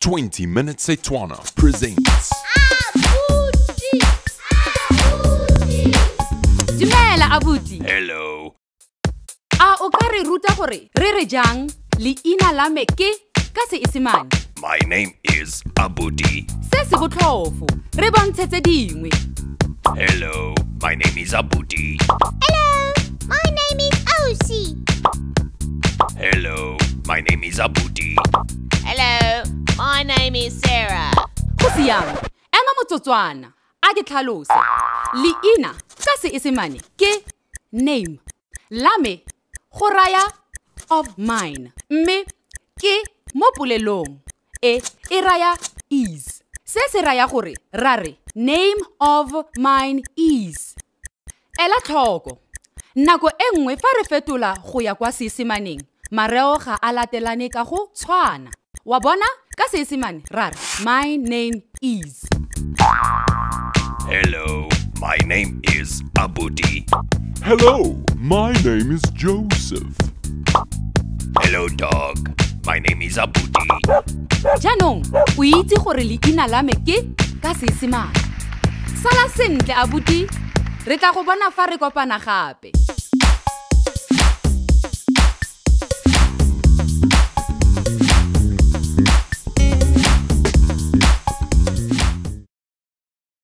20 Minute Setswana presents Abuti! Abuti! Dumela abuti. Hello. A o ka re ruta gore re re jang leina la me ke ka Seesemane? My name is Abuti. Se se botlhofo, re bontshe tse dingwe. Hello, my name is Abuti. Hello, my name is Osi. Hello, my name is Abuti. Hello, my name is Sarah. Go siame, ema motsotswana, a ke tlhalose. Leina ka Seesemane ke name. La me go raya of mine, mme ke mo polelong e e raya is. Se se raya gore ra re name of mine is. Ela tlhoko, nako e nngwe fa re fetola go ya kwa Seesemaneng, mareo ga a latelane ka go tshwana. Wa bona ka Seesemane ra re my name is. Hello, my name is Abuti. Hello, my name is Joseph. Hello, dog. My name is Abuti. Jaanong o itse gore leina la me ke ka Seesemane. Sala sentle abuti, re tla go bona fa re kopana gape.